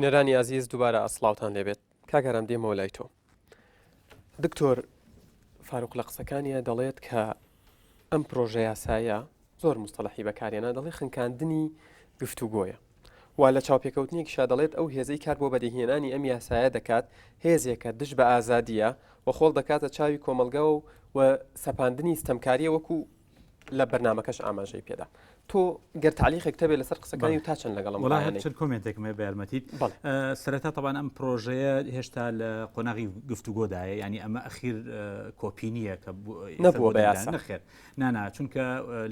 بینەرانی ئازیز دووبارە سڵاوتان لێبێت کاک ئارام دێمەوە لای تۆ دکتۆر فاروق لە قسەکانیە دەڵێت کە ئەم پرۆژە یاسایە زۆر مستەڵحی بەکارێنە دەڵێ خنکاندنی گفتوگۆیە و لە چاوپێکەوتنێکیشا دەڵێت ئەو هێزەی کار بۆ بەدیهێنانی ئەم یاسایە دەکات هێزێکە دژ بە ئازادیە و خۆڵ دەکاتە چاوی کۆمەڵگا و و سەپاندنی ستەمکاریە وەکو لە بەرنامەکەش ئاماژەی پێدا تۆ گەر تەعلیقێک تەبێ لەسەر قسەکانی و تا چەند لەگەڵم وەڵا هەر چەند comment ێکم هەیە بە یارمەتیت سەرەتا تەبان ئەم پرۆژەیە هێشتا لە قۆناغی گفتوگۆدایە ینی ئەمە ئەخیر کۆپی نییە کە نەبووە بە یاسا نەخێر نانا چونکە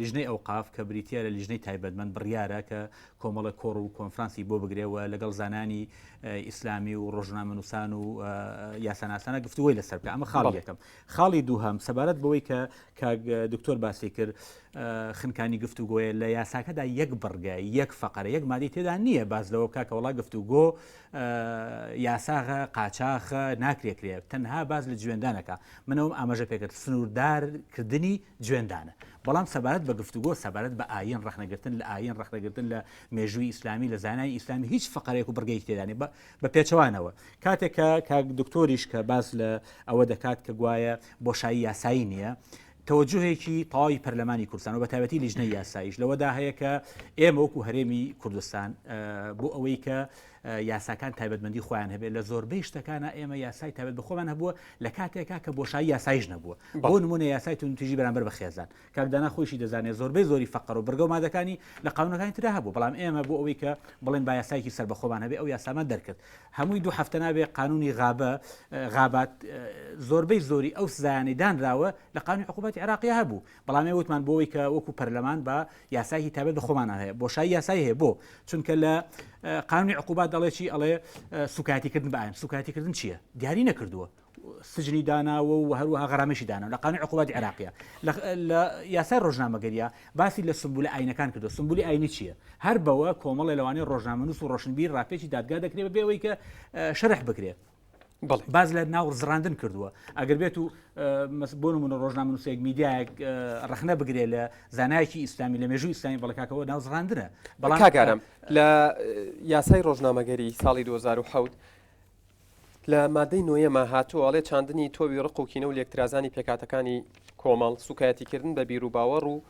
لیژنەی ئەوقاف کە بریتە لە لیژنەی تایبەتمەند بڕیارە کە کۆمەڵە کۆڕ و کۆنفرانسی بۆ بگرێەوە لەگەڵ زانانی ئیسلامی و ڕۆژنامەنووسان و یاساناسانە گفتوگۆی لەسەر بکە ئەمە خاڵ یەکەم خاڵی دووهەم سەبارەت بەوەی کە کاک دکتۆر باسی کرد خنکانی گفتوگۆیە لە یاساکەدا یەک بڕگە یەک فەقەرە یەک مادەی تێدا نییە باس لەوە بکا کە وەڵا گفتوگۆ یاساغە قاچاخە ناکرێکرێ تەنها باس لە جوێندانەکە منەوەم ئاماژە پێکرد سنووردار کردنی جوێندانە بەڵام سەبارەت بە گفتوگۆ سەبارەت بە ئاین ڕەخنەگرتن لە ئاین ڕەخنەگرتن لە مێژووی ئیسلامی لە زانای ئیسلامی هیچ فقرێک و بڕگەیەکی تێدا نییە بە پێچەوانەوە کاتێک کە کاک دکتۆریش کە باس لە ئەوە دەکات کە گوایە بۆشایی یاسایی نییە، تەوەجوهێکی تەواوی پەرلەمانی کوردستان و بەتایبەتی لیژنەی یاساییش لەوەدا هەیە کە ئێمە وەکو هەرێمی کوردستان بۆ ئەوەی کە یاساکان تایبەتمەندی خۆیان هەبێت لە زۆربەی شتەکانە ئێمە یاسای تایبەت بە خۆمان هەبووە لە کاتێکا کە بۆشایی یاسایش نەبووە بۆ نمونە یاسای توندوتیژی بەرامبەر بە خێزان کاک دانا خۆیشی دەزانێت زۆربەی زۆری فەقەر و بڕگە و مادەکانی لە قانونەکانی ترا هەبوو بەڵام ئێمە بۆ ئەوەی کە بڵێن با یاسایەکی سەربەخۆمان هەبێ ئەو یاسامان دەرکرد هەمووی دوو هەفتە نابێ قانونی غابە غابات زۆربەی زۆری ئەو سزایانەی دانراوە لە قانونی عقوباتی عێراقی هەبوو بەڵام ئێمە وتمان بۆ ئەوەی کە وەکو پەرلەمان با یاسایەکی تایبەت بە خۆمانان هەیە بۆشایی یاسایی هەیە بۆ چونکە لە قانونی عقوبات دەڵێ چی ئەڵێ سوکایەتیکردن بە ئاین سوکایەتیکردن چییە دیاری نەکردووە سجنی داناوە و هەروەها غەرامەشی داناوە لە قانونی عقوباتی عێراقیە لە یاسای ڕۆژنامەگەریە باسی لە سمبولە ئاینەکان کردو سمبولی ئاینی چییە هەر بەوە کۆمەڵێ لەوانەیە ڕۆژنامەنووس و ڕۆشنبیر ڕاپێچی دادگا دەکرێت بەبێ ئەوەی کە شەرح بکرێت باز لە ناو زڕاندن کردووە ئەگەر بێت و بۆ نمونە ڕۆژنامەنووسێک میدیایەک ڕەخنە بگرێ لە زانایەکی ئیسلامی لە مێژوو ئیسلامی بەڵکاکەەوە ناو زڕاندنە بەڵام کاگارم لە یاسای ڕۆژنامەگەری ساڵی 2007 لە مادەی نۆیەما هاتووە ئەڵێ چاندنی تۆوی ڕق و کینە و لێکترازانی پێکهاتەکانی کۆمەڵ، سوکایەتیکردن بە بیروباوەڕ و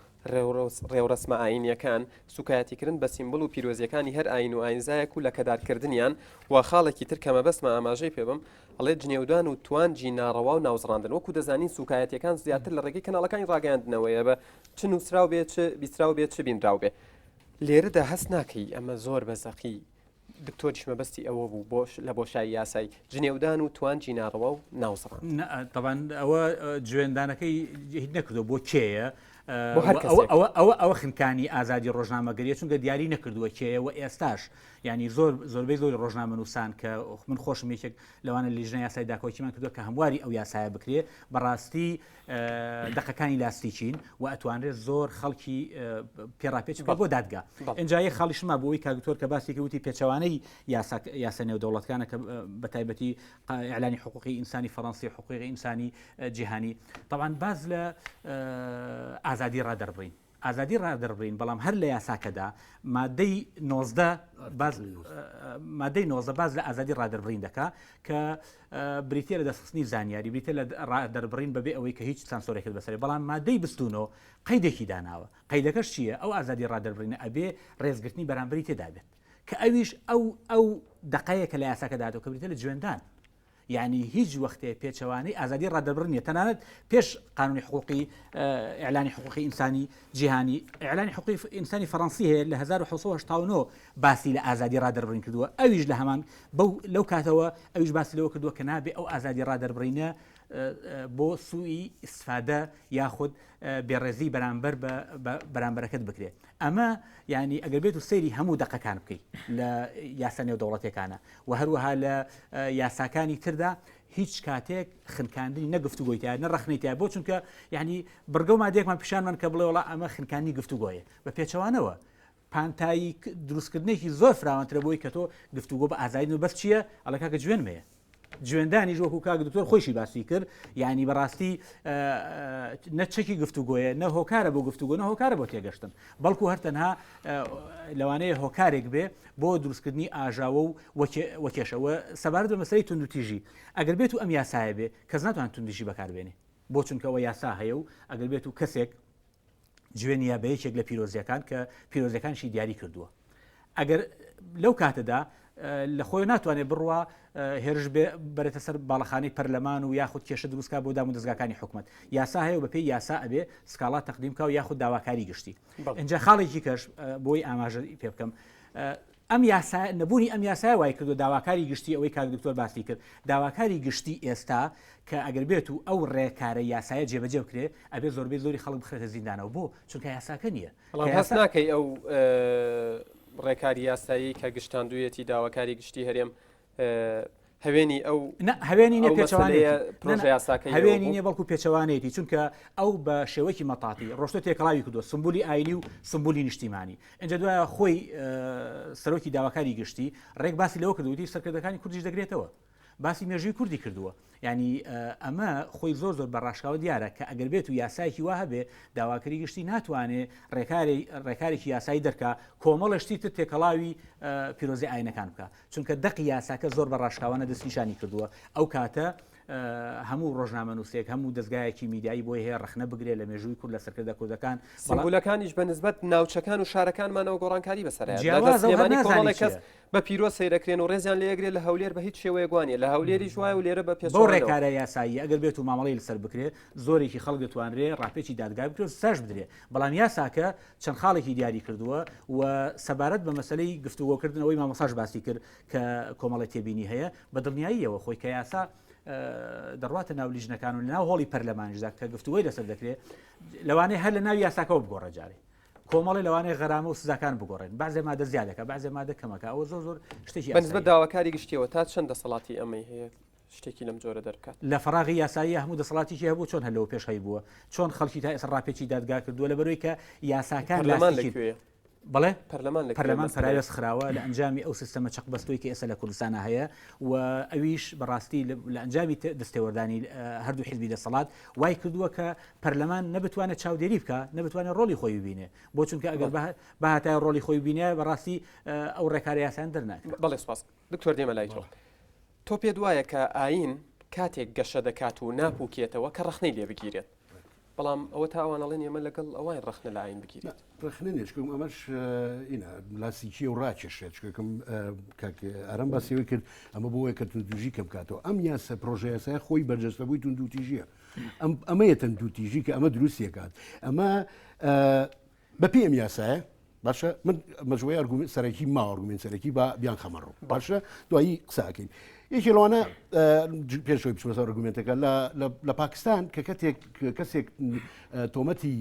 ڕێوڕەسمە ئایینییەکان، سوکایەتیکردن بە سیمبول و پیرۆزییەکانی هەر ئایین و ئایینزایەک و لەکەدارکردنیان و خاڵێکی تر کە مەبەستمە ئاماژەی پێ بم ئەڵێ جنێودان و توانجی ناڕەوا و ناوزڕاندن وەکو دەزانین سوکایەتییەکان زیاتر لە ڕێگەی کەناڵەکانی ڕاگەیاندنەوەیە بە چ نووسراو بێ چ بیستراو بێ چ بینراو بێ لێرەدا هەست ناکەی ئەمە زۆر بە زەقی دکتۆریش مەبەستی ئەوە بوو بۆش لە بۆشایی یاسای جنێودان و توانجی ناڕەوا و ناوزڕاند. نا تەبعەن ئەوە جوێندانەکەی هیچ نەکردووە بۆ کێیە بۆ هەر کەسێک. ئەوە ئەوە ئەوە خنکانی ئازادی ڕۆژنامەگەریە چونکە دیاری نەکردووە کێیە و ئێستاش یعنی زۆر زۆربەی زۆری ڕۆژنامەنووسان کە من خۆشم یەکێک لەوانە لیژنە یاسای داکۆکیمان کردووە کە هەمواری ئەو یاسایە بکرێ بەڕاستی دەقەکانی لاستیکین و ئەتوانرێت زۆر خەڵکی پێڕاپێچ بکات بۆ دادگا ئینجا یەک خاڵیش ما بۆی کاک دکتۆر کە باسێکی وتی پێچەوانەی یاسا یاسا نێودەوڵەتەکانە کە بە تایبەتی ئیعلانی حقوقی ئینسانی فەڕەنسی حقوقی ئینسانی جیهانی طبعا باز لە ئازادی ڕادەربڕین ئازادی ڕادەربڕین بەڵام هەر لە یاساکەدا مادەی 19 باز مادەی 19 باز لە ئازادی ڕادەربڕین دەکا کە بریتە لە دەستخستنی زانیاری بریتە لە ڕادەربڕین بەبێ ئەوەی کە هیچ سانسۆرێکت بەسەر بەڵام مادەی 29 قەیدێکی داناوە قەیدەکەش چییە ئەو ئازادی ڕادەربڕینە ئەبێ ڕێزگرتنی بەرامبەری تێدا بێت کە ئەویش ئەو ئەو دەقەیە کە لە یاساکەدا هاتووە کە بریتە لە جوێندان یانی هیچ وەختێ پێچەوانەی ئازادی ڕادەربڕین نیە تەنانەت پێش قانونی حقوقی ئیعلانی حقوقی ئینسانی جیهانی ئیعلانی حقوقی ئینسانی فەڕەنسی هەیە لە 1989 باسی لە ئازادی ڕادەربڕین کردووە ئەویش لە هەمان بەو لەو کاتەوە ئەویش باسی لەوە کردووە کە نابێ ئەو ئازادی ڕادەربڕینە بۆ سوئی ئیسفادە یاخود بێڕێزی بەرامبەر بە بەرامبەرەکەت بکرێت ئەمە یعنی ئەگەر بێت و سەیری هەموو دەقەکان بکەیت لە یاسا نێودەوڵەتەکانە و هەروەها لە یاساکانی تردا هیچ کاتێک خنکاندنی نە گفتوگۆی تیا نە ڕەخنەی تیا بۆ چونکە یعنی بڕگە و مادەیەکمان پیشانمان کە بڵێ وڵا ئەمە خنکانی گفتوگۆیە بە پێچەوانەوە پانتایی دروستکردنێکی زۆر فراوانترە بۆی کە تۆ گفتوگۆ بە ئازادی و بەس چییە ئەڵێ کاکە جوێن مەیە. جوێندانیش وەکو کاک دکتۆر خۆیشی باسی کرد یعنی بەڕاستی نە چەکی گفتوگۆیە نە هۆکارە بۆ گفتوگۆ نە هۆکارە بۆ تێگەشتن بەڵکو هەر تەنها لەوانەیە هۆکارێک بێ بۆ دروستکردنی ئاژاوە و وەکێشە و سەبارەت بە مەسەلەی توندوتیژی ئەگەر بێت و ئەم یاسایە بێ کەس ناتوانێت توندیژی بەکاربێنێ بۆ چونکە ئەوە یاسا هەیە و ئەگەر بێت و کەسێک جوێنیە بە یەکێک لە پیرۆزیەکان کە پیرۆزیەکانشی دیاری کردووە ئەگەر لەو کاتەدا لە خۆی ناتوانێت بڕوا هێرش بەرێتە سەر باڵەخانەی پەرلەمان و یاخود کێشە دروستکا بۆ دام و دەستگاکانی حکومت یاسا هەیە و بەپێی یاسا ئەبێ سکاڵا تەقدیم کا و یاخود داواکاری گشتی اینجا خاڵێکی کەش بۆی ئاماژە پێ بکەم ئەم یاسا نەبوونی ئەم یاسای وای کردو داواکاری گشتی ئەوەی کاک دکتۆر باسی کرد داواکاری گشتی ئێستا کە ئەگەر بێت و ئەو ڕێکارە یاسایە جێبەجێ بکرێ ئەبێ زۆربەی زۆری خەڵک بخرێتە زیندانەوە بۆ چونکە یاساکە نییە بەڵام هەست ناکەی ئەو ڕێکاری یاسایی کە گشتاندویەتی داواکاری گشتی هەرێم هەوێنی ئەو هەوێنی نیە پێچەوانەیە پرۆژە یاساکە هەوێنی نیە بەڵکو پێچەوانەیەتی چونکە ئەو بە شێوەیەکی مەتاتی ڕۆشتە تێکەڵاوی کردووە سمبولی ئاینی و سمبولی نیشتیمانی ئینجا دوایە خۆی سەرۆکی داواکاری گشتی ڕێک باسی لەوە کردوتی سەرکردەکانی کوردیش دەگرێتەوە باسی مێژووی کوردی کردووە یعنی ئەمە خۆی زۆر زۆر بە ڕاشکاوە دیارە کە ئەگەر بێت و یاسایەکی وا هەبێ داواکەری گشتی ناتوانێ ڕێکاری ڕێکارێکی یاسایی دەرکا کۆمەڵە شتی تر تێکەڵاوی پیرۆزی ئاینەکان بکە چونکە دەقی یاساکە زۆر بە ڕاشکاوانە دەستنیشانی کردووە ئەو کاتە هەموو ڕۆژنامەنووسێک هەموو دەزگایەکی میدیایی بۆی هەیە ڕەخنە بگرێت لە مێژووی کورد لە سەرکردە کوردەکان سمبولەکانیش بە نسبەت ناوچەکان و شارەکانمانەوە گۆڕانکاری بەسەر هات. جیاوازە و هەر سلێمانی نازانی کۆمەڵێک کەس چییە. بە پیرۆز سەیرەکرێن و ڕێزیان لێ ئەگرێت لە هەولێر بە هیچ شێوەیەک وانیە لە هەولێریش وایە و لێرە بە بەو پێچەوانەوە. ڕێکارە یاساییە ئەگەر بێت و مامەڵەی لەسەر بکرێت زۆرێکی خەڵک دەتوانرێ ڕاپێچی دادگا بکرێت و سزاش بدرێ بەڵام یاساکە چەند خاڵێکی دیاری کردووە و سەبارەت بە مەسەلەی گفتوگۆکردن ئەوەی مامۆستاش باسی کرد کە کۆمەڵێ تێبینی هەیە بە دڵنیاییەوە خۆی کە یاسا دەڕواتە ناو لیژنەکان و لەناو هۆڵی پەرلەمانیشدا کە گفتوگۆی لەسەر دەکرێت لەوانەیە هەر لە ناو یاساکەەوە بگۆڕە جارێ کۆمەڵی لەوانەیە غەرامە و سزاکان بگۆڕێن بەعزێ مادە زیادەکە بەعزێ مادە کەمەکە ئەوە زۆر زۆر شتێکی بەنسبەت داواکاری گشتیەوە تا چەند دەسەڵاتی ئەمەی هەیە شتێکی لەم جۆرە دەربکات. لە فەراغی یاساییە هەموو دەسەڵاتیکی هەبوو چۆن هەر لەوە پێش هەیبووە چۆن خەڵکی تا ئێستا ڕاپێچی دادگا کردووە لەبەرەوەی کە یاساکان پەرلەمان لە کوێیە؟ بەڵێ پەرلەمان لە پەرلەمان پەراوێز خراوە لە ئەنجامی ئەو سیستەمە چەقبەستووی کە ئێستا لە کوردستانە هەیە و ئەویش بەڕاستی لە ئەنجامی دەستێوەردانی هەردوو حزبی دەسەڵات وای کردووە کە پەرلەمان نەبتوانێت چاودێری بکە نەبتوانێت ڕۆڵی خۆی ببینێ بۆ چونکە ئەگەر بەهاتای ڕۆڵی خۆی بینێ بەڕاستی ئەو ڕێکارە یاسایان دەرناکرد. بەڵێ سپاس دکتۆر دێمە لای تۆ. تۆ پێت وایە کە ئایین کاتێک گەشە دەکات و ناپوکێتەوە کە ڕەخنەی لێ بگیرێت بەڵام ئەوە تا ئەوان ئەڵێن ئێمە لەگەڵ ئەوان ڕەخنە لە ئایین بگیرێت ڕەخنە نیە چکم ئەمەش ئینا لاسیکی و ڕاکێشێت چکم کاک ئارام باسیەوەی کرد ئەمە بۆ وەیە کە توندوتیژی کەم کاتەوە ئەم یاسا پرۆژە یاسایە خۆی بەرجەستەبووی توندوتیژیە ئەم ئەمەیە تەندوتیژی کە ئەمە دروستیەکات ئەمە بەپێی ئەم یاسایە باشە من مەجموعەی ئەرگومێنت سەرەکی ما ئەرگومێنت سەرەکی با بیان خەمە ڕوو باشە دوایی قسە ئەکەین یەکێ لەوانە پێشەوەی بچمە سەر ئەرگومێنتەکە لە پاکستان کە کەتێک کەسێک تۆمەتی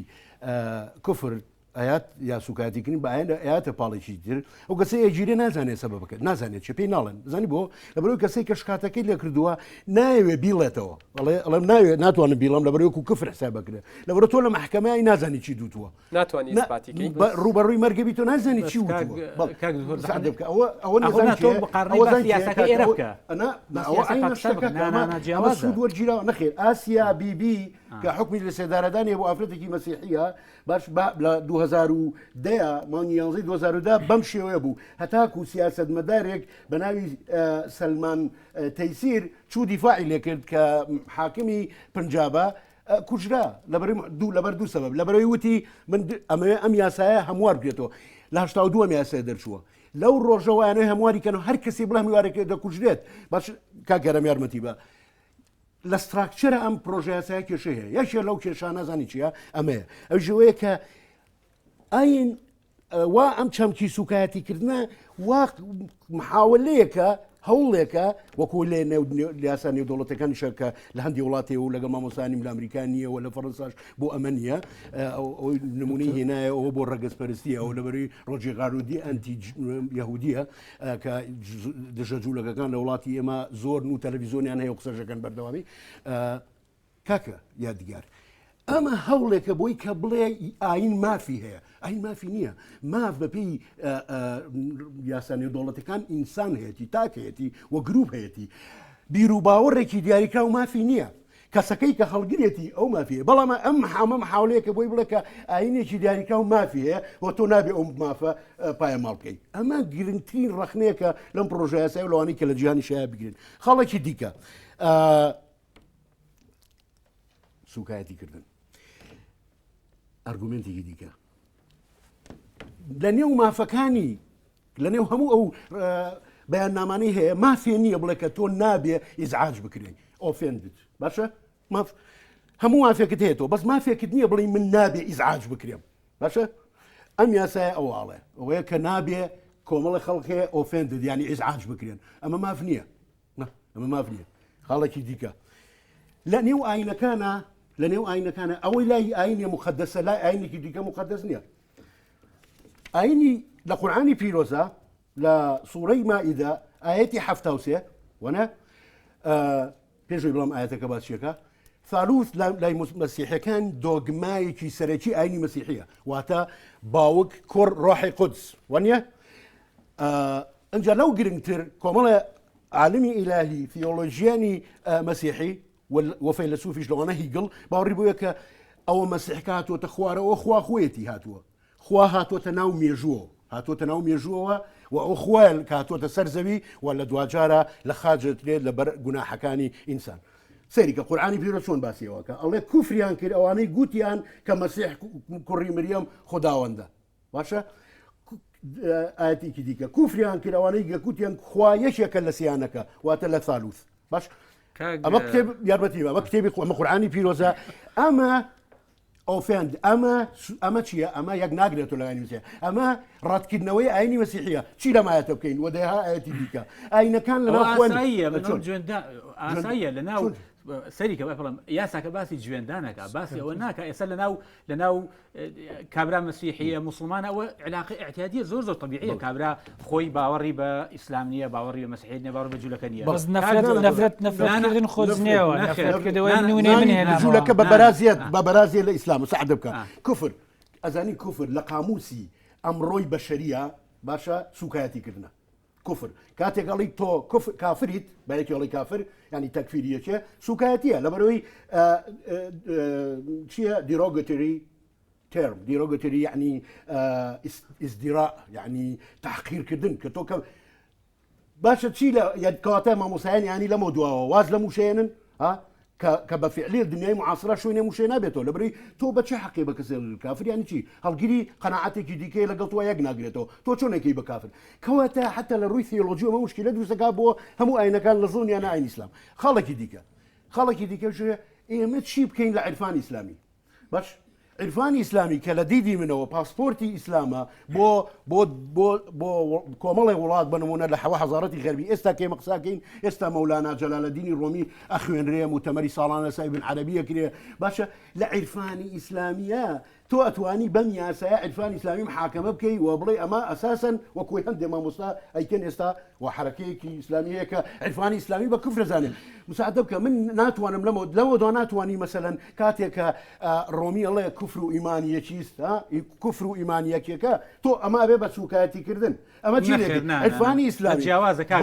کوفر ئايات یا سوکایەتیکردن بە ئایەنە ئاياتە پاڵێکی تر ئەو کەسەی ئەگیرێ نازانێت سەبەبەکە نازانێت چێ پێی ناڵێن زانی بۆ لەبەرەوەی کەسێک کە شکاتەکەی لێ کردووە نایەوێ بیڵێتەوە ئەڵێ ئەڵێم ناوێ ناتوانم بیڵم لەبەرەوەی وەکو کفر حساب بکرێ لەبەرە تۆ لە مەحکەمەی نازانی چی دوتووە ناتوانانی ئیسپاتی کەی ڕووبەڕووی مەرگە بی تۆ نازانی چی وتووە ئەوە ئەوە سوود وەرگیراوە نەخێر ئاسیا بیبی کە حکمی لە سێدارەدانی بۆ ئافرەتێکی مەسیحیە باش لە 2010 مانگی یانزەی 2010 بەم شێوەیە بوو هەتاکو سیاسەتمەدارێک بە ناوی سەلمان تەیسیر چوو دیفاعی لێکرد کە حاکمی پنجابە کوژرا لەبەر دوو لەبەر دوو سەبەب لەبەرەوەی وتی من ئەمەوێ ئەم یاسایە هەموار بکرێتەوە لە 82 ئەم یاسایە دەرچووە لەو ڕۆژەوەیانەی هەمواری کەن و هەر کەسی بڵێ هەموارێک دەکوژرێت باش کاک گەرم یارمەتی بە لە structure ە ئەم پرۆژە یاسایە کێشەی هەیە یەکێ لەو کێشانە زانی چییە ئەمەیە ئەو ژەوەیە کە ئاین وا ئەم چەمکی سوکایەتی کردنە وا محاولەیەکە هەوڵێکە وەکو لێ یاسا نێودەوڵەتەکانیشە کە لە هەندی وڵاتی و لەگەڵ مامۆسانیم لە ئەمریکا نییە و لە فەڕەنساش بۆ ئەمە نییە ئەوەی نمونەی هێنایە ئەوە بۆ ڕەگەزپەرستی ئەو لەبەری ڕۆژی غارودی ئەنتی یەهودیە کە دژە جوولەکەکان لە وڵاتی ئێمە زۆر و تەلەڤیزۆنیان هەیە و قسەشەکەن بەردەوامی کاکە یادگار ئەمە هەوڵێکە بۆی کە بڵێ ئاین مافی هەیە ئاین مافی نییە ماف بەپێی یاسا نێودەوڵەتەکان ئینسان هەیەی تاکەیەتی و گروپ هەیەی. بیروباوەڕێکی دیاریکراو مافی نییە. کەسەکەی کە هەڵگرێتی ئەو مافی هەیە. بەڵام ئەم ئەمە محاولەیە کە بۆی بڵێ کە ئایینێکی دیاریکراو مافی هەیە و تۆ نابێ ئەو مافە پایەماڵ بکەی. ئەمە گرنگترین ڕەخنەیە کە لەم پڕۆژە یاسایە و لەوانەی کە لە جیهانیش هەیە بگرن. خاڵێکی دیکە سوکایەتیکردن. ئەرگومێنتێکی دیکە لە نێو مافەکانی لە نێو هەموو ئەو بەیاننامانەی هەیە مافێ نییە بڵێ کە تۆ نابێ ئیزعاج بکرێ offended باشە ماف هەموو مافێکت هەیە تۆ بەس مافێکت نییە بڵێ من نابێ ئیزعاج بکرێم باشە ئەم یاسای ئەوواڵێ ئەوەیە کە نابێ کۆمەڵە خەڵک هەیە offended ینی ئیزعاج بکرێن ئەمە ماف نییە ئەمە ماف نییە خاڵێکی دیکە لە نێو ئاینەکانە لە نێو ئاینەکانە ئەوەی لای ئاینێ مقدسە لای ئاینێکی دیکە مقدس نییە ئاینی لە قورآانی پیرۆزە لە سوڕەی مائیدە ئاەتی ه وەنە پێشوی بڵام ئاەتەکە باسیەکە ثالوث لای مەسیحەکان دۆگمایەکی سەرەکی ئاینی مەسیحیە واتە باوک کوڕ ڕۆحی قودس وەنیە ئەجا لەو گرنگتر کۆمەڵە عالمی ئیلاهی theologian ی مەسیحی و فەیلەسوفیش لەوانە هیگڵ باوەڕی بۆیە کە ئەوە مەسیح کە هاتووەتە خوارەوە خوا خۆیەتی هاتووە خوا هاتووەتە ناو مێژووە هاتووەتە ناو مێژووەوە و ئەو خوایە کە هاتووەتە سەر زەوی و لە دواجارە لە خاجەترێت لەبەر گوناحەکانی ئینسان سەیری کە قورآانی پیرۆز چۆن باسیەوە کە ئەڵێ کوفریان کرد ئەوانەی گوتیان کە مەسیح کوڕی مریەم خوداوەندە باشە ئاەتێکی دیکە کوفریان کرد ئەوانەی گەکوتیان خوا یەکێکە لە سیانەکە واتە لە ثالوث باش ئەمە کتێب یارمەتی بە کتێبی ئەمە قورآانی پیرۆزە ئەمە offend ئەمە ئەمە چییە ئەمە یەک ناگرێت لە ئاینی مەسیح ئەمە ڕەتکردنەوەی ئاینی مەسیحیە چی لەم ئاەتە بکەین و دەیها ئاەتی دیکە ئاینەکان لە ئاساییە لە ناو سەری کە بڵم یاساکە باسی جوێندانەکە باسی ئەوە ناکە ئێستا لە ناو لە ناو کابرا مەسیحیە موسڵمانە ئەوە علاقە اعتیادیە زۆر زۆر طبیعیە کابرا خۆی باوەڕی بە ئیسلام نییە باوەڕی بە مەسیحیت نییە باوەڕی بە جوولەکە نییە بەس نەفرەت نەفرەت نەفرەتکردن خۆ جنێوە نەفرەتکردەوەی نمونەی من هێنامەوە. جوولەکە بە بەرازیەت بە بەرازیە لە ئیسلام سەعدە بکە کوفر ئەزانی کوفر لە قاموسی ئەمڕۆی بەشەریە باشە سوکایەتی کردنە کوفر کاتێک ئەڵی تۆ کوفر کافریت بە یەکێ ئەڵی کافر ینی تەکفیری یەکێ سوکایەتیە لەبەرەوەی چییە derogatory term derogatory یعنی ئیزدیرا یعنی تحقیرکردن کە تۆ کە باشە چی لە کەواتە مامۆسایان ینی لەمە دواوە واز لە موشێنن ها کە بە فعلی دنیای معاصرە شوێنێ موشێ نابێتەوە لەبری تۆ بە چه حەقی بە کەسێ کافر یانی چی هەڵگری قەناعەتێکی دیکەی لەگەڵ تۆ یەک ناگرێتەوە تۆ چۆنێکی بە کافر کەواتە حتا لە ڕووی theology ئەمە مشکلە دروستەکە بۆ هەموو ئاینەکان لە زۆن یان ئاین ئیسلام خاڵێکی دیکە خاڵێکی دیکە ئێمە چی بکەین لە عیرفان ئیسلامی باش عیرفانی ئیسلامی کە لە دیدی منەوە پاسپۆرتی ئیسلامە بۆ بۆ بۆ بۆ کۆمەڵی وڵات بە نمونە لە حەوە حەزارەتی غەربی ئێستا کێمە قساکەین ئێستا مەولانا جەلالەدینی ڕۆمی ئەخوێنرێ موتەمەری ساڵانە سای بن عەرەبیە کرێ باشە لە عیرفانی ئیسلامیە تۆ ئەتوانی بەم یاسایە عیرفانی ئیسلامی محاکەمە بکەی و بڵێ ئەمە ئەساسەن وەکوی هەندێ مامۆستا ئەیکەن ئێستا و حەرەکەیەکی ئیسلامی هەیە کە عیرفانی ئیسلامی بە کوفر دەزانێت مساعدە بکە من ناتوانم لەمە لەوە دوا ناتوانی مەسەلەن کاتێک کە ڕۆمی ئەڵێ کوفر و ئیمان یەکیست کوفر و ئیمان یەکێکە تۆ ئەمە ئەبێ بە سوکایەتی کردن ئەمە چی لێ عیرفانی ئیسلامی جیاوازە کاک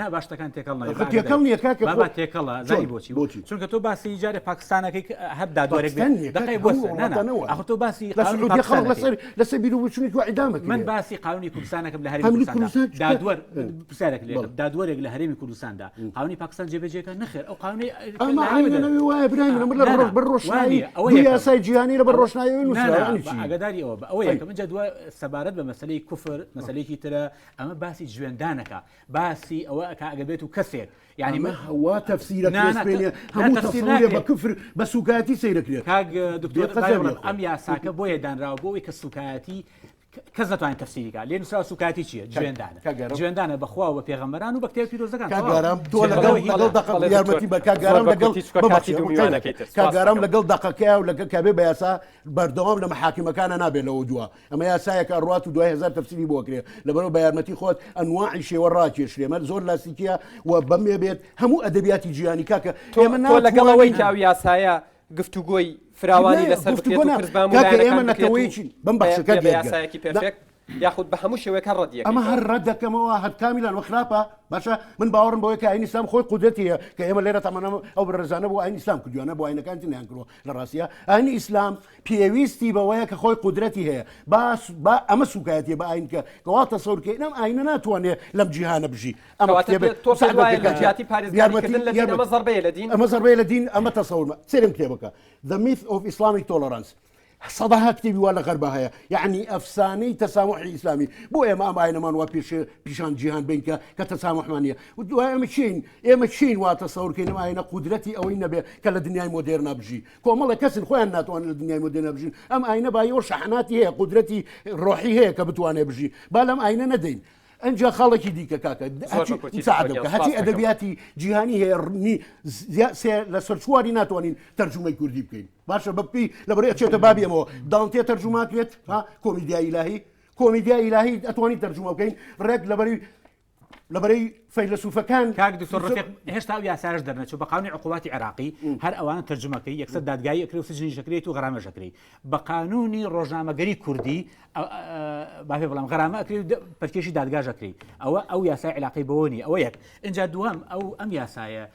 نا باشتەکان تێکەڵ نەبێت تێکەڵ نییە کاکە بابا تێکەڵە زانی بۆچی بۆچی چونکە تۆ باسی جارێ پاکستانەکەی هەر دادوەرێک دقەی بۆ ئەخ تۆ باسی لە سعودیە خەڵک لەسەر لەسەر بیر و بچونی تو ئیدامە من باسی قانونی کوردستانەکەم لە هەرێمی کوردستان دادوەر پرسیارێک لێ دادوەرێک لە هەرێمی کوردستاندا قانونی پاکستان جێبەجێکە نەخێر ئەو قانونی ئەمە عینەوی وایە برای من لە ڕۆژ بەر ڕۆشنایی ئەوە یاسای جیهانی لە بەر ڕۆشنایی نووسراوە ئاگاداری ئەوە بە ئەوەیە کە من جا دوا سەبارەت بە مەسەلەی کوفر مەسەلەیەکی ترە ئەمە باسی جوێندانەکە باسی ئەوە ئەکا ئەگە بێت و کەسێک یعنی من هەوا تەفسیرە پێنێ هەموو تەفسیرە بە کوفر بە سوکایەتی سەیرەکرێت کاک دکتۆر ئەم یاساکە بۆیە دانراوە بۆ ئەوەی کە سوکایەتی کەس نەتوانێت تەفسیری کات لێ نووسراوە سوکایەتی چییە جوێندانە جوێندانە بە خوا و بە پێغەمبەران و بە کتێب پیرۆزەکان کاک گارام تۆ لەگەڵ لەگەڵ دەقە یارمەتی بە کاک گارام لەگەڵ کاک گارام لەگەڵ دەقەکەیا و لەگەڵ کابێ بە یاسا بەردەوام لە محاکمەکانە نابێت لەوە دوا ئەمە یاسایەکە ئەڕوات و دوای هەزار تەفسیری بۆ ئەکرێ لەبەرەوە بە یارمەتی خۆت ئەنواعی شێوە ڕاکێشرێ مەر زۆر لاستیکیە و بەمێ بێت هەموو ئەدەبیاتی جیهانی کاکە تۆ ئێمە تۆ لەگەڵ ئەوەی ناتوانین کە ئەو یاسایە گفتوگۆی فراوانی لەسەر گفتوگۆ بکرێت و نا پرس بە هەموو کاکە ئێمە لایەنەکان بکرێت و نەتەوەیەکی بەم بەخشە بێ کاک بە یادگار یاسایەکی نا perfect. یاخود بە هەموو شێوەیەک هەر ڕەدی ئەمە هەر ڕەت دەکەمەوە هەر کامیلان وە خراپە باشە من باوەڕم بەوەی کە ئاینی ئیسلام خۆی قودرەتی هەیە کە ئێمە لێرە تەمەنە ئەو بەڕێزانە بۆ ئاینی ئیسلام کردویانە بۆ ئاینەکان تر نەیان کردووە لە ڕاستیە ئاینی ئیسلام پێویستی بەوەیە کە خۆی قودرەتی هەیە با با ئەمە سوکایەتیە بە ئاین کە کەوا تەسەور کەین ئەم ئاینە ناتوانێت لەم جیهانە بژی ئەمە کتێبێ تۆ پێت وایە لە جیاتی پارێزگاریکردن لە دین ئەمە زەربەیە لە دین ئەمە زەربەیە لە دین ئەمە تەسەورمە سەیرم کتێبەکە The Myth of Islamic Tolerance سەدەها کتێبی وا لە غەربا هەیە یەعنی ئەفسانەی تەساموحی ئیسلامی بۆ ئێمە ئەم ئاینەمان وا پێش پیشان جیهان بین کە کە تەساموحمان نییە و دوای ئێمە چین ئێمە چین وا تەسەور کەین ئەم ئاینە قودرەتی ئەوەی نەبێ کە لە دنیای مۆدێرنا بژی کۆمەڵە کەسن خۆیان ناتوانن لە دنیای مۆدێرنا بژین ئەم ئاینە بایەوە شەحناتی هەیە قودرەتی ڕۆحی هەیە کە بتوانێ بژی با لەم ئاینە نەدەین ئەنجا خاڵێکی دیکە کاکە ساعدەکە هەچی ئەدەبیاتی جیهانی هەیە ڕنی لەسەر چواری ناتوانین تەرجومەی کوردی بکەین باشە بەپی لە بەرەی ئەچێتە بابی ئەمەوە دانتێ تەرجوماکرێت ها کۆمیدیا ئیلاهی کۆمیدیا ئیلاهی ئەتوانین تەرجومە بکەین ڕێک لەبەری لەبەرەی فەیلەسوفەکان کاک دکتۆر ڕفیق هێشتا ئەو یاسایش دەرنەچوو بە قانونی عقوباتی عێراقی هەر ئەوانە تەرجومەکەی یەکسەر دادگایی ئەکرێ و سجنیش ئەکرێت و غەرامەش ئەکرێی بە قانونی ڕۆژنامەگەری کوردی با پێ بڵێم غەرامە ئەکرێ و پەرکێشی دادگاش ئەکرێی ئەوە ئەو یاسای عیلاقەی بەوە نییە ئەوە یەک ئینجا دووەم ئەو ئەم یاسایە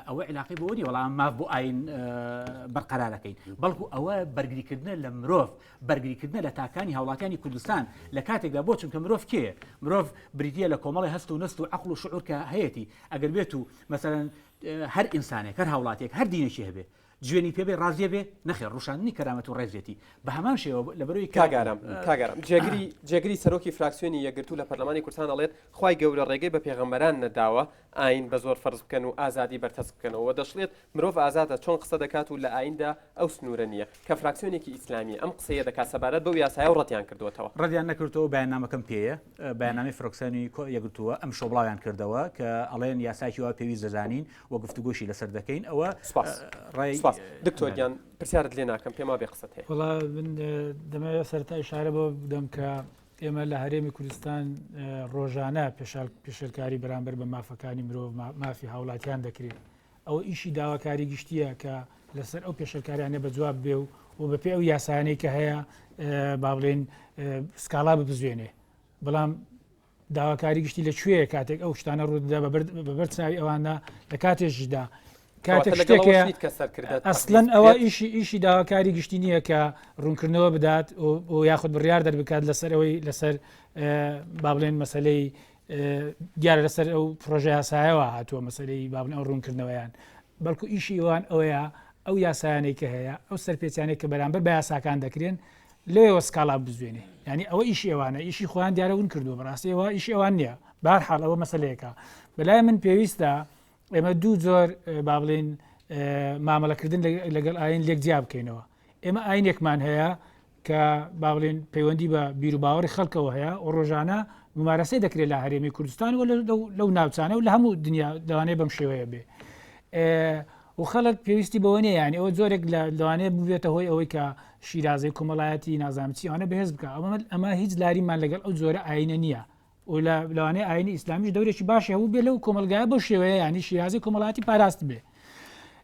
ئەوە عیلاقەی بەوە نییە وەڵام ماف بۆ ئاین بەرقەرارەکەین بەڵکو ئەوە بەرگریکردنە لە مرۆڤ بەرگریکردنە لە تاکانی هاوڵاتیانی کوردستان لە کاتێکدا بۆ چونکە مرۆڤ کێیە؟ مرۆڤ بریتییە لە کۆمەڵی هەست و نەست و عەقڵ و شعور کە هەیەتی ئەگەر بێت و مەسەلەن هەر ئینسانێک هەر هاوڵاتیەک هەر دینێکی هەبێ جوێنی پێ بێ ڕازیە بێ نەخێر ڕوشاندنی کەرامەت و ڕێزێتی بە هەمان شێوە لە بەرەوەی کاک ئارام کاک ئارام جێگری جێگری سەرۆکی فراکسیۆنی یەکگرتوو لە پەرلەمانی کوردستان ئەڵێت خوای گەورە ڕێگەی بە پێغەمبەران نەداوە ئایین بە زۆر فەرز بکەن و ئازادی بەرتەسک بکەنەوە و دەشڵێت مرۆڤ ئازادە چۆن قسە دەکات و لە ئاییندا ئەو سنوورە نییە کە فراکسیۆنێکی ئیسلامی ئەم قسەیە دەکات سەبارەت بەو یاسایە و ڕەتیان کردووەتەوە. ڕەتیان نەکردووەتەوە بەیاننامەکەم پێیە، بەیاننامەی فراکسیۆنی یەکگرتووە ئەمشەو بڵاویان کردەوە کە ئەڵێن یاسایەکی وا پێویست دەزانین و گفتوگۆشی لەسەر دەکەین ئەوە سپاس ڕای سپاس دکتۆر گیان پرسیارت لێ ناکەم پێم وابێ قسەت هەیە. وەڵا من دەمەوێت سەرەتا ئیشارە بەوە بدەم کە ئێمە لە هەرێمی کوردستان ڕۆژانە پێشێلکاری بەرامبەر بە مافەکانی مرۆڤ مافی هاوڵاتیان دەکرێت ئەوە ئیشی داواکاری گشتیە کە لەسەر ئەو پێشێلکاریانە بە جواب بێ و و بەپێ ئەو یاسایانەی کە هەیە با بڵێن سکاڵا ببزوێنێ بەڵام داواکاری گشتی لە کوێیە کاتێک ئەو شتانە ڕوودەدا بە بەر چاوی ئەواندا لە کاتێکیشدا کاتێک شتێک هەیە ئەسلەن ئەوە ئیشی ئیشی داواکاری گشتی نییە کە ڕوونکردنەوە بدات و یاخود بڕیار دەربکات لەسەر ئەوەی لەسەر با بڵێن مەسلەی دیارە لەسەر ئەو پرۆژە یاسایەوە هاتووە مەسلەی با بڵێن ئەو ڕوونکردنەوەیان بەڵکو ئیشی ئەوان ئەوەیە ئەو یاسایانەی کە هەیە ئەو سەرپێچانەی کە بەرامبەر بە یاساکان دەکرێن لەوێوە سکاڵا بزوێنێ یعنی ئەوە ئیشی ئەوانە ئیشی خۆیان دیارە ون کردووە بەڕاستی ئەوە ئیشی ئەوان نییە بارحاڵ ئەوە مەسلەیەکە بەلای من پێویستە ئێمە دوو جۆر با بڵێین مامەڵەکردن لەگەڵ ئاین لێک جیا بکەینەوە ئێمە ئاینێکمان هەیە کە با بڵێن پەیوەندی بە بیروباوەڕی خەڵکەوە هەیە و ڕۆژانە ممارەسەی دەکرێت لە هەرێمی کوردستان و لەو ناوچانە و لە هەموو دنیا لەوانەیە بەم شێوەیە بێ و خەڵک پێویستی بەوە نیە یانی ئەوە جۆرێک لە لەوانەیە ببێتە هۆی ئەوەی کە شیرازەی کۆمەڵایەتی نازانم چی ئەوانە بەهێز بکە ئەمە ئەمە هیچ لاریمان لەگەڵ ئەو جۆرە ئاینە نییە و لە لەوانەیە ئاینی ئیسلامیش دەورێکی باشی هەبوو بێ لەو کۆمەلگایە بەو شێوەیە ینی شیرازەی کۆمەڵاتی پاراست بێ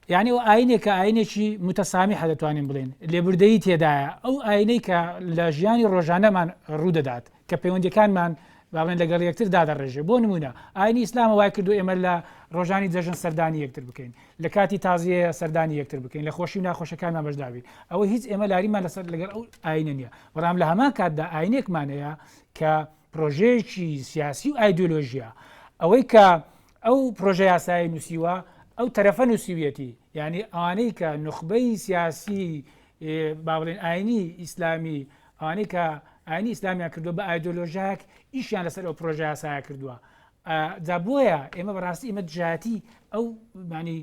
یعنی ئەو ئاینێک کە ئاینێکی متەسامیحە دەتوانین بڵێن لێبوردەیی تێدایە ئەو ئاینەی کە لە ژیانی ڕۆژانەمان ڕوودەدات کە پەیوەندیەکانمان با بڵێن لەگەڵ یەکتر دادەڕێژێ بۆ نمونە ئاینی ئیسلامە وای کردو ئێمە لە ڕۆژانی جەژن سەردانی یەکتر بکەین لە کاتی تازیەیە سەردانی یەکتر بکەین لە خۆشی و ناخۆشەکانمان بەشداربین ئەوە هیچ ئێمە لاریمان لەسەر لەگەڵ ئەو ئاینە نییە بەڵام لە هەمان کاتدا ئاینێکمان هەیە کە پرۆژەیەکی سیاسی و ئایدۆلۆژیە ئەوەی کە ئەو پرۆژە یاسایی نووسیوە ئەو تەرەفە نووسیویەتی یعنی ئەوانەی کە نوخبەی سیاسی با بڵێن ئاینی ئیسلامی ئەوانەی کە ئاینی ئیسلامیان کردووە بە ئایدۆلۆژیایەک ئیشیان لەسەر ئەو پرۆژە یاسایە کردووە جا بۆیە ئێمە بەڕاستی ئێمە دژایەتی ئەو مانی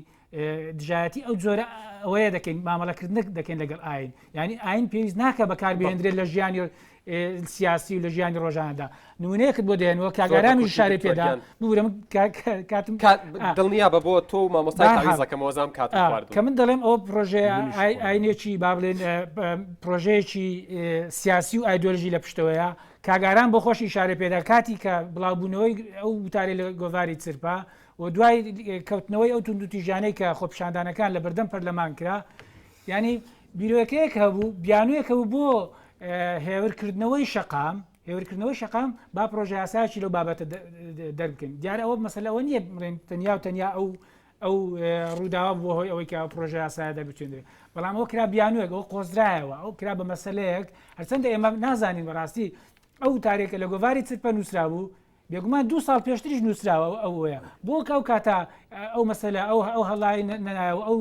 دژایەتی ئەو جۆرە ئەوەیە دەکەین مامەڵەکردنە دەکەین لەگەڵ ئاین یعنی ئاین پێویست ناکە بەکاربهێنرێت لە ژیانی سیاسی و لە ژیانی ڕۆژانەدا نمونەیەکت بۆ دێنەوە کاگارامی شارێ پێدا بورم کاتم دڵنیا بە بۆ تۆ و مامۆستای تاویزەکەم وەزام کات کە من دەڵێم ئەو پرۆژەیە ئاینێکی با بڵێن پرۆژەیەکی سیاسی و ئایدۆلژی لە پشتەوەیە کاگاران بۆ خۆشی شارێ پێدا کاتی کە بڵاوبوونەوەی ئەو وتارێ لە گۆڤاری چرپا و دوای کەوتنەوەی ئەو توندوتیژانەی کە خۆپیشاندانەکان لە بەردەم پەرلەمان کرا ینی بیرۆکەیەک هەبوو بیانوویەک هەبوو بۆ هێورکردنەوەی شەقام. هێورکردنەوەی شەقام با پرۆژە یاسایەکی لەو بابەتە دەربکەین دیارە ئەوە مەسەلە ئەوە نییە بڵێن تەنیا و تەنیا ئەو ئەو ڕووداوە بووە هۆی ئەوەی کە پرۆژە یاسایە دەربچێندرێ بەڵام ئەوە کرا بیانوێک ئەوە قۆزرایەوە ئەو کرا بە مەسەلەیەک هەرچەندە ئێمە نازانین بەڕاستی ئەو تارێکە لە گۆڤاری چرپە نووسرا بوو بێگومان دوو ساڵ پێشتریش نووسراوە ئەوەیە بۆ کە ئەو کاتە ئەو مەسەلە ئەو ئەو هەڵای نەنایەوە ئەو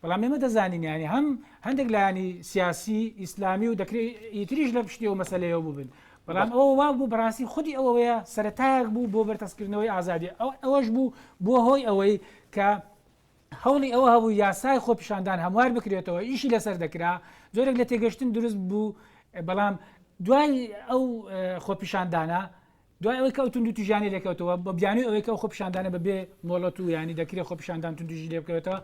بەڵام ئێمە دەزانین یانی هەم هەندێک لایەنی سیاسی ئیسلامی و دەکرێت ئیتریش لە پشتی ئەو مەسلەیەوە بووبن بەڵام ئەوە وا بوو بەڕاستی خودی ئەوەیە سەرەتایەک بوو بۆ بەرتەسکردنەوەی ئازادی ئەو ئەوەش بوو بۆ هۆی ئەوەی کە هەوڵی ئەوە هەبوو یاسای خۆپیشاندان هەموار بکرێتەوە ئیشی لەسەر دەکرا جۆرێک لە تێگەشتن دروست بوو بەڵام دوای ئەو خۆپیشاندانە دوای ئەوەی کە ئەو توندوتیژیانەی لێکەوتەوە بە بیانووی ئەوەی کە ئەو خۆپیشاندانە بەبێ مۆڵەت و ینی دەکرێت خۆپیشاندان توندوتیژی لێ بکەوێتەوە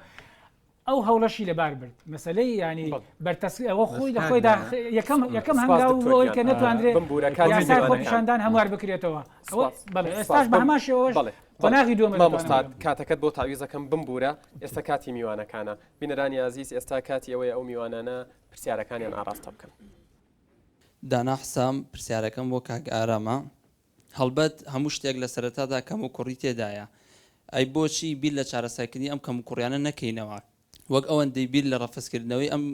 ئەو هەوڵەشی لەبار برد مەسلەی ینی بەرتەسک ئەوە خۆی لە خۆیدا یەکەم یەکەم هەنگاو بۆ ئەوەی کە نەتواندرێت یاسای خۆپیشاندان هەموار بکرێتەوە بەڵێ ئێستاش بە هەمان شێوەش قۆناغی دووەمە مامۆستا کاتەکەت بۆ تاویزەکەم بمبوورە ئێستا کاتی میوانەکانە بینەرانی ئازیز ئێستا کاتی ئەوەیە ئەو میوانانە پرسیارەکانیان ئاراستە بکەن. دانا حسام، پرسیارەکەم بۆ کاک ئارامە، هەڵبەت هەموو شتێک لە سەرەتادا کەموکوڕی تێدایە، ئەی بۆچی بیر لە چارەسەرکردنی ئەم کەموکوڕیانە نەکەینەوە وەک ئەوەندەی بیر لە ڕەفزکردنەوەی ئەم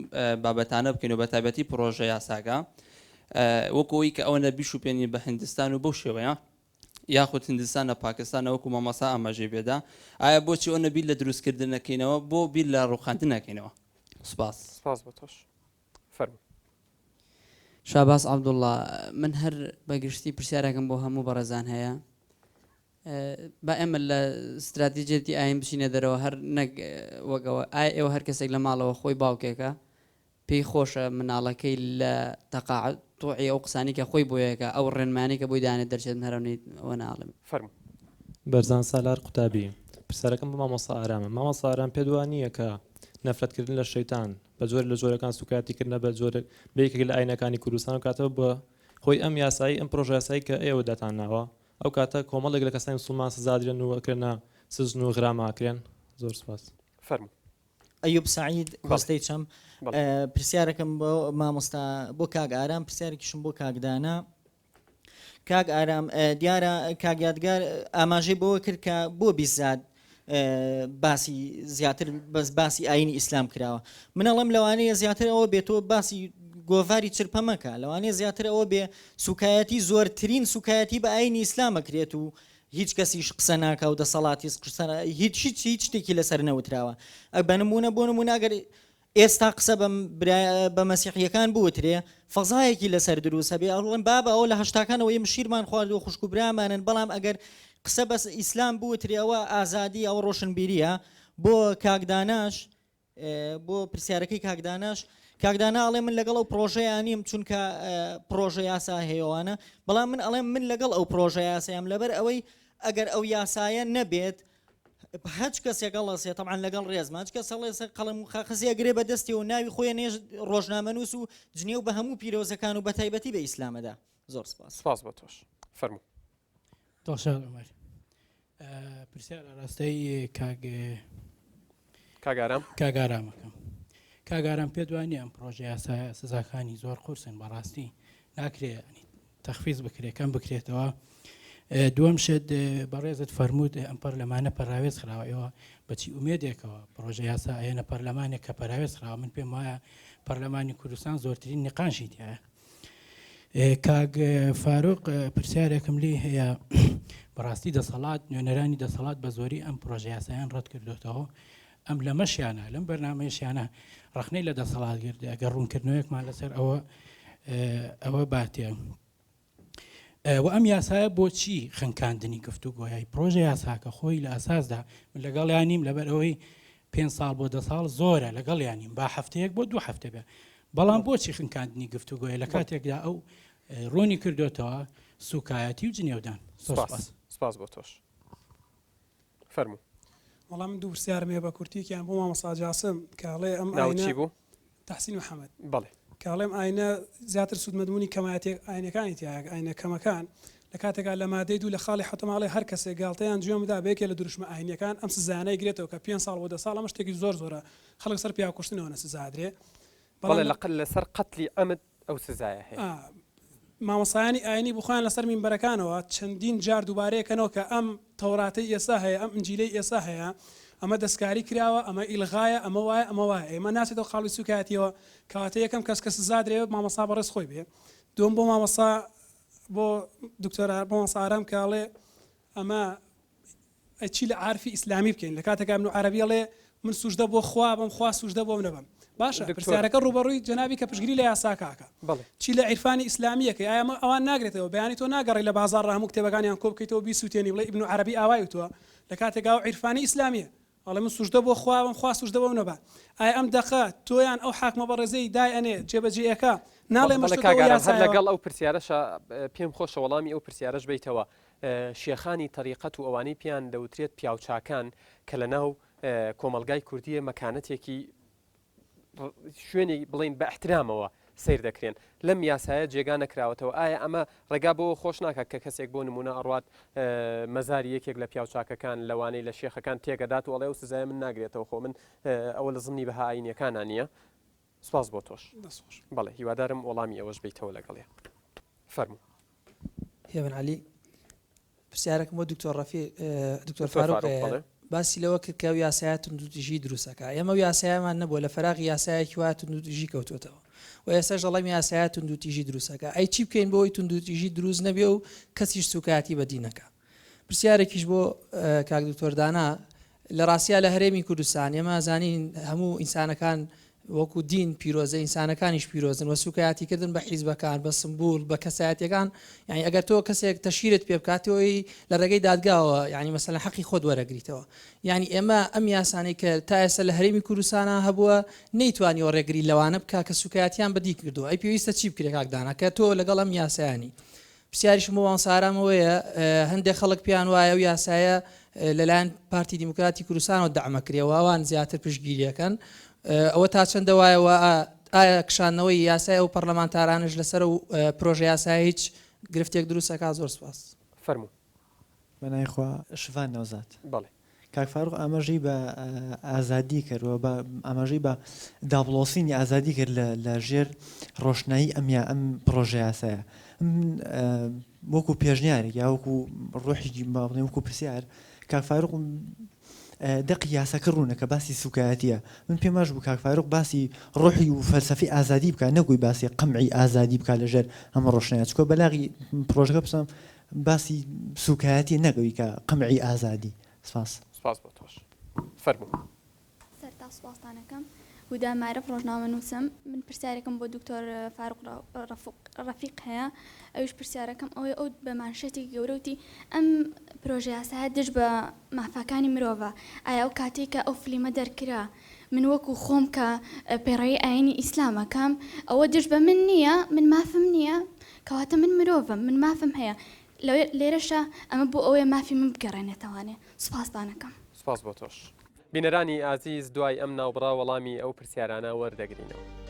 بابەتانە بکەین و بەتایبەتی پڕۆژە یاساکە وەکو ئەوەی کە ئەوەندە بیشوپێنین بە هندستان و بەو شێوەیە یاخود هندستانە پاکستانە وەکو مامۆستا ئاماژەی پێدا ئایا بۆچی ئەوەندە بیر لە دروستکردن نەکەینەوە بۆ بیر لە ڕوخاندن نەکەینەوە؟ سوپاس. سپاس بۆ تۆش. فەرموو. شاباز عەبدوڵڵا، من هەر بە گشتی پرسیارێکم بۆ هەموو بەڕێزان هەیە. با ئێمە لە ستراتیجیەتی ئایین بچینە دەرەوە هەر نەک وەک ئەوە ئایا ئێوە هەر کەسێک لە ماڵەوە خۆی باوکێکە پێی خۆشە مناڵەکەی لە تەقاعی ئەو قسانی کە خۆی بۆیەکە ئەو ڕێنمانی کە بۆی دانێت دەرچێت من هەرەونەی ئەوە ناڵێم. فەرموو. بەرزان سالار قوتابی، پرسیارەکەم بۆ مامۆستا ئارامە، مامۆستا ئارام پێت وا نییە کە نەفرەتکردن لە شەیتان بە جۆرێک لە جۆرەکان سوکایەتی کردنە بە جۆرێک بە یەکێک لە ئاینەکانی کوردستان و کاتەوە بە هۆی ئەم یاسایی ئەم پرۆژە یاسایی کە ئێوە داتان ناوە ئەو کاتە کۆمەڵێک لە کەسانی مسوڵمان سزادرێن و ئەکرێنە سجن و غرامە ئەکرێن زۆر سوپاس. فەرموو. ئەیوب سەعید کۆستەی چەم پرسیارەکەم بۆ مامۆستا بۆ کاک ئارام پرسیارێکیشم بۆ کاک دانا کاک ئارام دیارە کاک یادگار ئاماژەی بەوە کرد کە بۆ بیزاد باسی زیاتر بەس باسی ئاینی ئیسلام کراوە من ئەڵێم لەوانەیە زیاتر ئەوە بێتەوە باسی گۆڤاری چرپە مەکە لەوانەیە زیاتر ئەوە بێ سوکایەتی زۆرترین سوکایەتی بە ئاینی ئیسلامە کرێت و هیچ کەسیش قسە ناکا و دەسەڵاتیش قسە هیچ هیچ هیچ شتێکی لەسەر نەوتراوە بە نمونە بۆ نمونە ئەگەر ئێستا قسە بەم برا بە مەسیحیەکان بوترێ فەزایەکی لەسەر دروست هەبێ ئەڵێن بابە ئەوە لە هەشتاکانەوە ئێمە شیرمان خواردووە خوشک و برامانن بەڵام ئەگەر قسە بەس ئیسلام بوترێ ئەوە ئازادی ئەوە ڕۆشنبیریە بۆ کاک داناش بۆ پرسیارەکەی کاک داناش کاک دانا ئەڵێ من لەگەڵ ئەو پرۆژەیە نیم چونکە پرۆژە یاسا هەیەوانە بەڵام من ئەڵێم من لەگەڵ ئەو پرۆژە یاسایم لەبەر ئەوەی ئەگەر ئەو یاسایە نەبێت هەچ کەسێک هەڵەسێ تەبعەن لەگەڵ ڕێزما هەچ کەس هەڵێسێ قەڵەم و قاقەزی ئەگرێ بە دەستی و ناوی خۆی نێژ ڕۆژنامەنووس و جنێو بە هەموو پیرۆزەکان و بە تایبەتی بە ئیسلامەدا زۆر سپاس. سپاس بۆ تۆش. فەرموو. دڵشاد عومەر پرسیار ئاراستەی کاک کاک ئارام کاک ئارامەکەم کاک ئارام پێت وانییە ئەم پڕۆژە یاسایە سزاکانی زۆر قورسن بەڕاستی ناکرێ تەخفیز بکرێ کەم بکرێتەوە دووەم شت بەڕێزت فەرمووت ئەم پەرلەمانە پەراوێز خراوە ئێوە بەچی ئومێدێکەوە پڕۆژە یاسا ئەیەنە پەرلەمانێک کە پەراوێز خراوە من پێم وایە پەرلەمانی کوردستان زۆرترین نقاشی تایە کاک فاروق پرسیارێکم لی هەیە بەڕاستی دەسەڵات نوێنەرانی دەسەڵات بە زۆری ئەم پرۆژە یاسایان ڕەت کردوێتەوە ئەم لەمەشیانە لەم بەرنمەیەشیانە ڕەخنەی لە دەسەڵات گرت ئەگەر ڕوونکردنەوەیەکمان لەسەر ئەوە ئەوە باتێ و ئەم یاسایە بۆچی خنکاندنی گفتوگۆیای پرۆژە یاساکە خۆی لە ئەساسدا من لەگەڵیان نیم لەبەر ئەوەی پێ ساڵ بۆ دە ساڵ زۆرە لەگەڵیان نیم با هەفتەیەک بۆ دوو هەفتە بێ بەڵام بۆچی خنکاندنی گفتوگۆیە لە کاتێکدا ئەو ڕوونی کردوێتەوە سوکایەتی و جنێودان سپاس سپاس بۆ تۆش فەرموو. وەڵا من دوو پرسیارم هەیە بە کورتی یەکیان بۆ مامۆستا جاسم کە ئەڵێ ئەم ناوت ئاینە چی بوو؟ تەحسین محەمەد بەڵێ. کە ئەڵێم ئاینە زیاتر سوودمەندبوونی کەمایەتیە ئاینەکانی تیایە ئاینە کەمەکان لە کاتێکا لە مادەی دوو لە خاڵی حەوتەم ئەڵێ هەر کەسێک گاڵتە یان جوێن بدا بە یەکێ لە دروشمە ئاینیەکان ئەم سزایانە ئەیگرێتەوە کە پێنج ساڵ بۆ دە ساڵ ئەمە شتێکی زۆر زۆرە خەڵک سەر پیاوکوشتنەوە نە سزا ئەدرێ بەڵێ بەڵام لە لەسەر قەتلی عەمد ئەو سزایە هەیە. ئا. مامۆستایانی ئاینی بخۆیان لەسەر مینبەرەکانەوە چەندین جار دووبارەیەکەنەوە کە ئەم تەوراتەی ئێستا هەیە، ئەم ئنجیلەی ئێستا هەیە، ئەمە دەستکاری کراوە، ئەمە ئیلغایە، ئەمە وایە، ئەمە وایە، ئێمە ناچێتەوە قاڵبی سوکایەتیەوە، کەواتە یەکەم کەس کە سزا درێ مامۆستا بەڕێز خۆی بێ. دووەم بۆ مامۆستا بۆ دکتۆر بۆ مامۆستا ئارام کە ئەڵێ ئەمە ئەی چی لە عارفی ئیسلامی بکەین لە کاتێکا ابن عربی ئەڵێ من سوژدە بۆ خوا بەم خوا سوژدە بۆم نەبەم باشە پرسیارەکە ڕووبەڕووی جەنابی کە پشگیری لە یاساکە ئەکا چی لە عیرفانی ئیسلامیەکەی ئایا ئەمە ئەوان ناگرێتەوە بەیانی تۆ ناگەڕێی لە بازاڕ هەموو کتێبەکانیان کۆ بکەیتەوە بیسوتێنی بڵێ ابن عربی ئاوای وتووە لە کاتێکا ئەو عیرفانی ئیسلامیە ئەڵێ من سوژدە بۆ خوا بەم خوا سوژدە بۆم نەبا ئایا ئەم دەقە تۆ یان ئەو حاکمە بەڕێزەی دای ئەنێ جێبەجێ ئەکا ناڵێ بەڵێ کاک ئارام هەر لەگەڵ ئەو پرسیارەشا پێم خۆشە وەڵامی ئەو پرسیارەش بەیتەوە شێخانی تەریقەت و ئەوانەی پێیان دەوترێت پیاوچاکان کە لەناو کۆمەڵگای کوردیە مەکانەتێکی شوێنی بڵین بە احترامەوە سیر دەکرێن لەم یاسایە جێگا نەکراوەتەوە ئایا ئەمە ڕێگا بۆ خۆش ناکات کە کەسێک بۆ نمونە ئەڕات مەزاری یەکێک لە پیاوچاکەکان لەوانەی لە شێخەکان تێگەدات و ئەڵێ و سزای من ناگرێتەوە خۆ من ئەوە لە زمنی بەها ئاینیەکانە نییە سپاس بۆ تۆش بەڵێ هیوادارم وەڵامی ئەوەش بیتەوە لەگەڵێ فەرموو. هێمن عەلی، پرسیارێکم بۆ دکتۆر ڕەفیق دکتۆر فاروق باسی لەوە کرد کە ئەو یاسایە توندوتیژی دروست ئەکا ئێمە ئەو یاسایەمان نەبووە لە فەراغی یاسایەکی وا توندوتیژی کەوتووەتەوە و ئێستاش دەڵێم یاسایە توندوتیژی دروست ئەکا ئەی چی بکەین بۆ ئەوەی توندوتیژی دروست نەبێ و کەسیش سوکایەتی بە دین نەکا پرسیارێکیش بۆ کاک دکتۆر دانا لە ڕاستیا لە هەرێمی کوردستان ئێمە زانین هەموو ئینسانەکان وەکو دین پیرۆزە ئینسانەکانیش پیرۆزن وە سوکایەتی کردن بە حیزبەکان بە سمبول بە کەسایەتیەکان یعنی ئەگەر تۆ کەسێک تەشیرت پێ بکاتەوەی لە ڕێگەی دادگاوە یعنی مەسەلەن حەقی خۆت وەرەگریتەوە یعنی ئێمە ئەم یاسانەی کە تا ئێستا لە هەرێمی کوردستانا هەبووە نەیتوانیوە ڕێگری لەوانە بکا کە سوکایەتیان بە دین کردووە ئەی پێویستە چی بکرێ کاک دانا کە تۆ لەگەڵ ئەم یاسایانی پرسیاریشم بۆ مامۆستا ئارام ئەوەیە هەندێک خەڵک پێیان وایە ئەو یاسایە لەلایەن پارتی دیموکراتی کوردستانەوە دەعمەکرێ و ئەوان زیاتر پشتگیریەکەن ئەوە تا چەندە وایە و ئایا کشاندنەوەی یاسای ئەو پەرلەمانتارانەش لەسەر ئەو پرۆژە یاسایە هیچ گرفتێک دروست ئەکات زۆر سوپاس. فەرموو. بەناوی خوا شڤان نەوزاد. بەڵێ. کاک فاروق ئاماژەی بە ئازادی کرد و بە ئاماژەی بە دابڵۆسینی ئازادی کرد لە لە ژێر ڕۆشنایی ئەم یا ئەم پڕۆژە یاسایە من وەکو پێشنیارێک یا وەکو ڕۆحێکی با بڵێم وەکو پرسیار کاک فاروق دەقی یاساکە ڕوونە کە باسی سوکایەتیە من پێم باش بوو کاک فاروق باسی ڕۆحی و فەلسەفەی ئازادی بکات نەگوی باسی قەمعی ئازادی بکات لەژێر ئەم ڕۆشنایە چکۆ بەلاغی پڕۆژەکە بسم باسی سوکایەتیە نەک ئەوی کە قەمعی ئازادی. سپاس. سپاس بۆ تۆش. فەرموو. سەرەتا سوپاستان ئەکەم. هودا مارف ڕۆژنامەنووسم. من پرسیارێکم بۆ دکتۆر فاروق ڕەفیق هەیە ئەویش پرسیارەکەم ئەوەیە ئەو بە مانشێتێکی گەورە وتی ئەم پرۆژە یاسایە دژ بە مافەکانی مرۆڤە ئایا ئەو کاتەی کە ئەو فلیمە دەرکرا من وەکو خۆم کە پەیڕەوی ئاینی ئیسلام ئەکەم ئەوە دژ بە من نییە من مافم نییە کەواتە من مرۆڤم من مافم هەیە لێرەشا ئەمە بۆ ئەوەیە مافی من بگەڕێنێتەوانێ سوپاستان ئەکەم. سوپاس بۆ تۆش. بینەرانی ئازیز دوای ئەم ناوبڕە وەڵامی ئەو پرسیارانە وەردەگرینەوە.